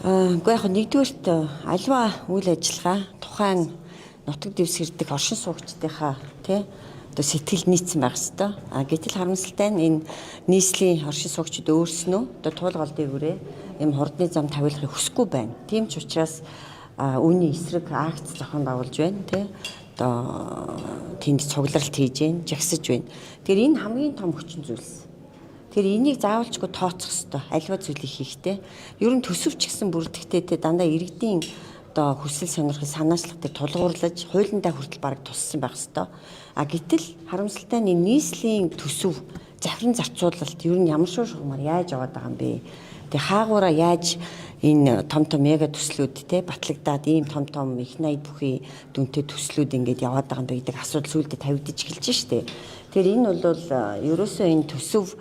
Үгүй яг нэгдүгээрт альва үйл ажиллагаа тухайн нутаг дэвсгэрдэх оршин суугчдынхаа тий одоо сэтгэл нийцсэн байх хэвээр. А гэтэл харамсалтай нь энэ нийслэлийн оршин суугчид өөрснөө одоо туулгал дээгүүрээ ийм хурдны зам тавиулахыг хүсэхгүй байна. Тийм ч учраас үүний эсрэг акц зохион байгуулж байна тий. Одоо тэнд цугларалт хийж байна, жагсаж байна. Тэгэхээр энэ хамгийн том хүчин зүйлс. Тэгэхээр энийг заавалчгүй тооцох ёстой. Альва зүйлийг хийхдээ ер нь төсөвч гэсэн бүрдэхтэй те дандаа иргэдийн одоо хүсэл сонирхол санаачлах дээр тулгуурлаж хуулиндаа хүртэл бараг туссан байх ёстой. А гэтэл харамсалтай нь нийслэлийн төсөв завхрын зарцуулалт ер нь ямар шуурмаар яаж яваад байгаа юм бэ? Тэгээ хаагаараа яаж энэ том том мега төслүүд те батлагдаад ийм том том их найд бүхий дүнтэй төслүүд ингээд яваад байгаа юм бэ гэдэг асуудал сүүлдээ тавигдаж эхэлж штэ. Тэгэхээр энэ бол ерөөсөө энэ төсөв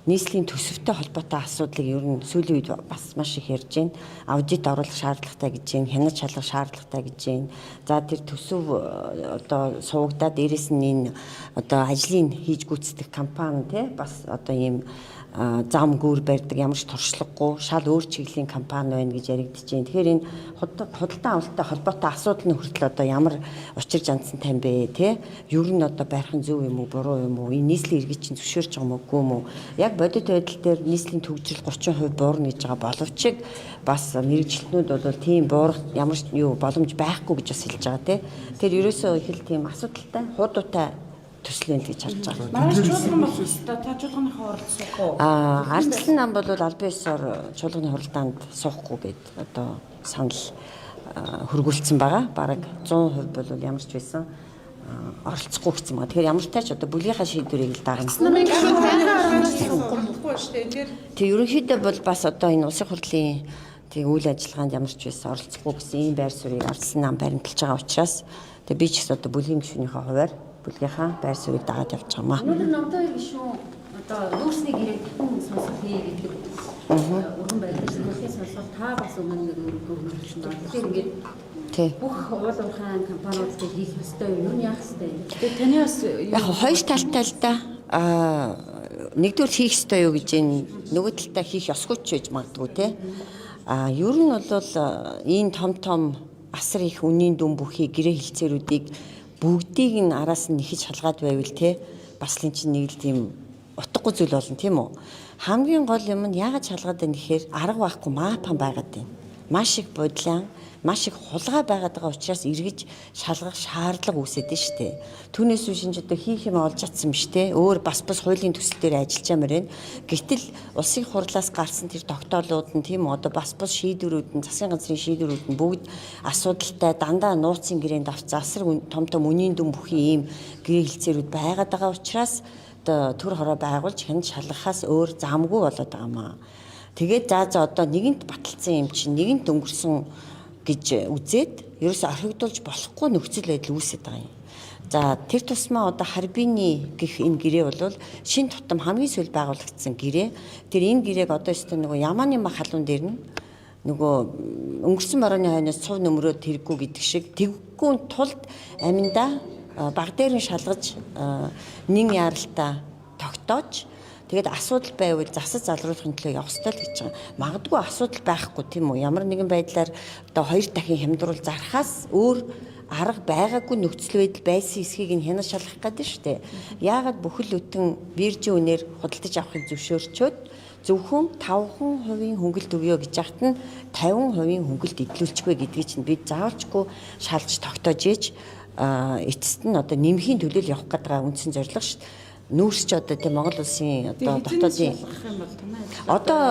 нийслэлийн төсөвтэй холбоотой асуудлыг ер нь сүүлийн үед бас маш их ярьж байна. Аудит оруулах шаардлагатай гэж байна, хянаж шалгах шаардлагатай гэж байна. За тэр төсөв одоо суугдаад дээрэс нь энэ одоо ажлыг хийж гүйцэтгэх компани те бас одоо ийм зам гүүр барьдаг ямар ч туршлагагүй шал өөр чиглэлийн компани байна гэж яригдж байна. Тэгэхээр энэ худалдан авалттай холбоотой асуудал нь хүртэл одоо ямар учир жандсан тань бэ те? Ер нь одоо барих нь зөв юм уу, буруу юм уу? Энэ нийслэлийн иргэд чинь зөвшөөрч байгаа юм уу, үгүй юм уу? Яг бодит байдал дээр нийслэлийн төгжрөл 30% буурна гэж байгаа боловч бас мэрэгчлэтнүүд бол тийм буурах ямар ч юу боломж байхгүй гэж бас хэлж байгаа те. Тэгэхээр ерөөсөө их л тийм асуудалтай, хуудуутай төсөл нь л гэж харж байгаа. Маргааш чуулган болох ёстой. Та чуулганыхаа хуралд суух уу? Ардчлан нам бол албан ёсоор чуулганы хуралдаанд суухгүй гэд одоо санал хөргүүлсэн байгаа. Бараг 100% бол ямар ч байсан оролцохгүй гэсэн байгаа. Тэгэхээр ямар ч тач одоо бүлгийнхаа шийдвэрийг л дагна. Намын гишүүн таны шүү дээ. Тэр Тэг ерөнхийдөө бол бас одоо энэ улсын хурлын тэг үйл ажиллагаанд ямар ч байсан оролцохгүй гэсэн ийм байр суурийг ардчлан нам баримталж байгаа учраас тэг би ч гэсэн одоо бүлгийн гишүүнийхээ хувиар бүлгийнхаа байр суурийг дагаад явж байгаа юм аа. Өнөөдөр номтой гишүүн одоо нүүрсний гэрээг дахин сонсох хий гэдэг өргөн барилж нүүрсний сонсох та бас өмнө нэг өргөн хэлсэн байна. Тэгэхээр ингээд бүх уул уурхайн компаниуд дээр хийх ёстой юм юу яах ёстой юм. Тэгээ таны бас яг хоёр талтай л да. Нэгдүгээр хийх ёстой юу гэж энэ нөгөө талдаа хийх ёсгүй ч байж магадгүй те. Ер нь бол энэ том том асар их үнийн дүн бүхий гэрээ хэлцээрүүдийг бүгдийг нь араас нь нэхэж шалгаад байвал те бас л эн чинь нэг л тийм утгагүй зүйл болно тийм үү? Хамгийн гол юм нь яагаад шалгаад байна гэхээр арга байхгүй маапан байгаад байна. Маш их бодлон, маш их хулгай байгаад байгаа учраас эргэж шалгах шаардлага үүсэт нь шүү дээ. Түүнээс биш энэ одоо хийх юм олж чадсан биш те. Өөр бас хуулийн төсөл дээр ажиллаж ямар байна. Гэтэл улсын хурлаас гарсан тэр тогтоолууд нь тийм үү одоо бас шийдвэрүүд нь засгийн газрын шийдвэрүүд нь бүгд асуудалтай дандаа нууцын гэрээнд авцсан асар том том үнийн дүн бүхий ийм гэрээ хэлцээрүүд байгаад байгаа учраас одоо төр хороо байгуулж хянд шалгахаас өөр замгүй болоод байгаа юм аа. Тэгээд за одоо нэгэнт баталсан юм чинь нэгэнт өнгөрсөн гэж үзээд ерөөсө орхигдуулж болохгүй нөхцөл байдал үүсэт байгаа юм. За тэр тусмаа одоо Харбины гих энэ гэрээ бол шин тутам хамгийн сүүл байгуулагдсан гэрээ. Тэр энэ гэрээг одоо өстө нөгөө Ямааны мах халуун дээр нь нөгөө өнгөрсөн борооны хойноос цув нөмрөө тэрэггүй гэдэг шиг тэггүй тулд аминдаа баг дээр нь шалгаж нин яаралтай тогтоож тэгээд асуудал байвал засаж залруулахын төлөө явах ёстой л гэж байгаа. Магадгүй асуудал байхгүй тийм үү? Ямар нэгэн байдлаар одоо хоёр дахин хямдруул зархаас өөр арга байгаагүй нөхцөл байдал байсан эсхийг нь хянаж шалгах гэдэг шүү дээ. Яагаад бүхэл бүтэн биржийн үнээр худалдаж авахыг зөвшөөрчөөд зөвхөн 5% хөнгөлт өгөө гэж яхад нь 50% хөнгөлт эдлүүлчихвэ гэдгийг чинь бид заавалчгүй шалж тогтоож ээж эцэст нь одоо нэмхийн төлөө л явах гэдэг байгаа үндсэн зорилго шүү дээ. Нүүрс ч одоо тийм Монгол улсын одоо дотоодын одоо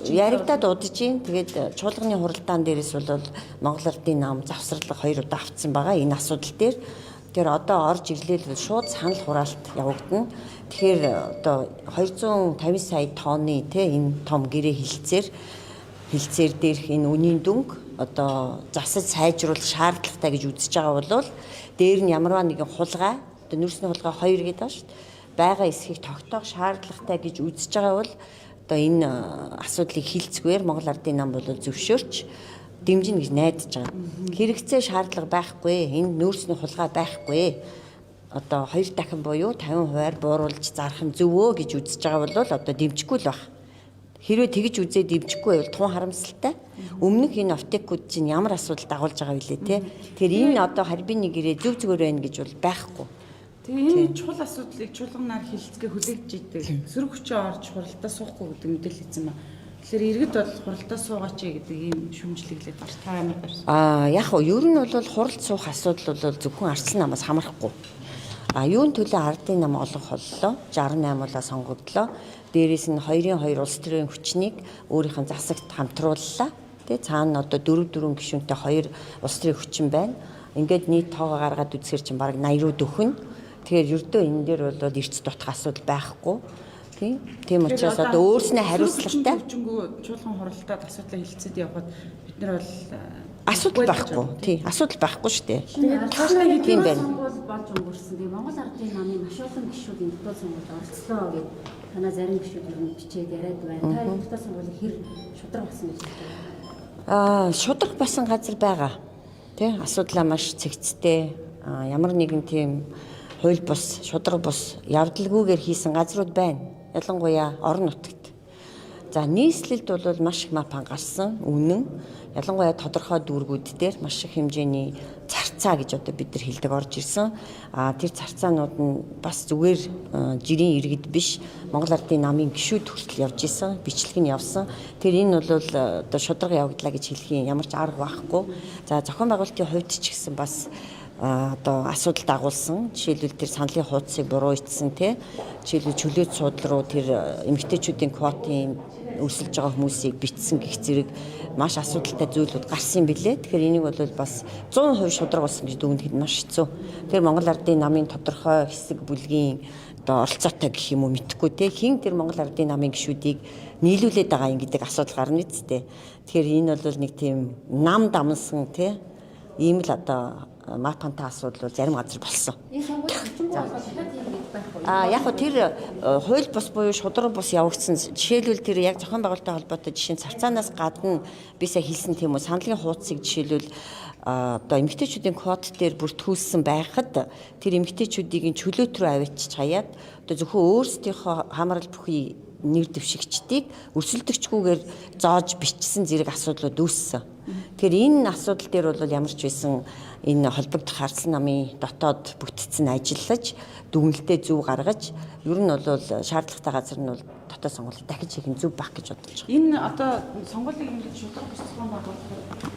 яригадад удаж чинь тэгээд чуулганы хуралдаан дээрээс бол Монгол Ардын нам завсарлага хоёр удаа автсан байгаа энэ асуудал дээр. Тэгэхээр одоо орж ирлээ л шууд санал хураалт явагдана. Тэгэхээр одоо 250 сая тонны те энэ том гэрээ хэлцээр дээрх энэ үнийн дүнг одоо засаж сайжруулах шаардлагатай гэж үзэж байгаа бол дээр нь ямарваа нэгэн хулгай одоо нүүрсний хулгай 2 гэдэг байгаа шүү дээ. Байгаа эсхийг тогтоох шаардлагатай гэж үзэж байгаа бол одоо энэ асуудлыг хилцгүйгээр Монгол Ардын нам бол зөвшөөрч дэмжинэ гэж найдаж байгаа. Хэрэгцээ шаардлага байхгүй, энэ нүүрсний хулгай байхгүй. Одоо хоёр дахин буюу 50%-аар бууруулж зарах нь зөв өө гэж үзэж байгаа бол одоо дэмжихгүй л баг. Хэрвээ тэгж үзээ дэмжихгүй байвал тун харамсалтай. Өмнөх энэ офтекүүд чинь ямар асуудал дагуулж байгаа вүлээ те. Тэгэхээр энэ одоо харбины гэрээ зөв зүгээр байна гэж бол байхгүй. Тэгээ энэ чухал асуудлыг чуулганаар хилцгээ хүлээгдэж идэг. Сөрөг хүчээ орж хуралдаа суухгүй гэдэг мэдээлэл хийсэн ба. Тэгэхээр иргэд бол хуралдаа суугаач гэдэг ийм шүмжлэглээд байна. Та ямар гарсан? Яг уу ер нь бол хуралд суух асуудал бол зөвхөн арслан намаас хамрахгүй. Юун төлөө ардын нам олон холлоо 68 улаа сонгогдлоо. Дээрээс нь 2-ын 2 улс төрийн хүчнийг өөрийнх нь засагт хамтрууллаа. Тэ цаана одоо 4 4 гишүүнтэй 2 улс төрийн хүчин байна. Ингээд нийт тоогоо гаргаад үзэхэр чинь бараг 80 руу дөхнө. Тэгэхээр ердөө энэ дээр бол эрч дутах асуудал байхгүй. Тийм. Тийм учраас одоо өөрснөө хариуцлагатай хүчингү чуулган хуралдаад асуудлаа хилцээд явхад бид нар бол асуудал байхгүй. Тийм, асуудал байхгүй шүү дээ. Тэгээд Тийм байна. Сонгуул болж өнгөрсөн. Тэгээ Монгол Ардын намын маш олон гишүүд энэ дотоод сонгуульд оролцлоо гэд танаа зарим гишүүд ер нь бичээд яриад байна. Та энэ дотоод сонгуулийг хэр шударга болсон гэж бодож байна? Шударга басан газар байгаа. Тэ, асуудлаа маш цэгцтэй. Ямар нэгэн тийм хууль бус, шударга бус явдалгүйгээр хийсэн газрууд байна. Ялангуяа орон нутагт. За нийслэлд бол маш их мапан гарсан үнэн. Ялангуяа тодорхой дүүргүүд дээр маш их хэмжээний царцаа гэж одоо бид нар хэлдэг орж ирсэн. Тэр царцаанууд нь бас зүгээр жирийн иргэд биш, Монгол Ардын намын гишүүд хүртэл явж исэн, бичлэг нь явсан. Тэр энэ бол одоо шударга явагдлаа гэж хэлхийн ямар ч арга байхгүй. За зохион байгуулалтын хувьд ч гэсэн бас одоо асуудал дагуулсан. Жишээлбэл тэр саналын хуудсыг буруу итсэн тий. Жишээлбэл чөлөөт суудлал руу тэр эмэгтэйчүүдийн квотын өрсөлдөж байгаа хүмүүсийг битсэн гэх зэрэг маш асуудалтай зүйлүүд гарсан юм билээ. Тэгэхээр энийг бол бас 100% шударга болсон гэж дүгнэхэд маш хэцүү. Тэр Монгол Ардын намын тодорхой хэсэг бүлгийн одоо оролцоотой гэх юм уу мэдэхгүй те. Хин тэр Монгол Ардын намын гишүүдийг нийлүүлээд байгаа юм гэдэг асуудал гарна үсттэй. Тэгэхээр энэ бол нэг тийм нам дамнсан те. Ийм л одоо мапантай асуудал бол зарим газар болсон. Энэ сонгуул хүчингү болгоод дахиад тийм гэж байхгүй. Яг хөө тэр хууль бус буюу шударга бус явагдсан. Жишээлбэл тэр яг зохион байгуулалттай холбоотой жишээ нь царцаанаас гадна би сая хэлсэн тийм үү саналын хуудсыг жишээлбэл одоо эмэгтэйчүүдийн квот дээр бүртгүүлсэн байхад тэр эмэгтэйчүүдийг чөлөөт рүү авчиж хаяад одоо зөвхөн өөрсдийнхөө хамаарал бүхий нэр дэвшигчдийг өрсөлдөгчгүүгээр зоож бичсэн зэрэг асуудлууд үүссэн. Тэгэхээр энэ асуудал дээр бол ямар ч байсан энэ холбогдох арслан намын дотоод бүтцэн ажиллаж дүгнэлтээ зөв гаргаж ер нь бол шаардлагатай газар нь бол дотоод сонгуулийг дахиж хийх нь зөв байх гэж бодож байгаа. Энэ одоо сонгуулийг ингэж шударга бус зохион байгуулахад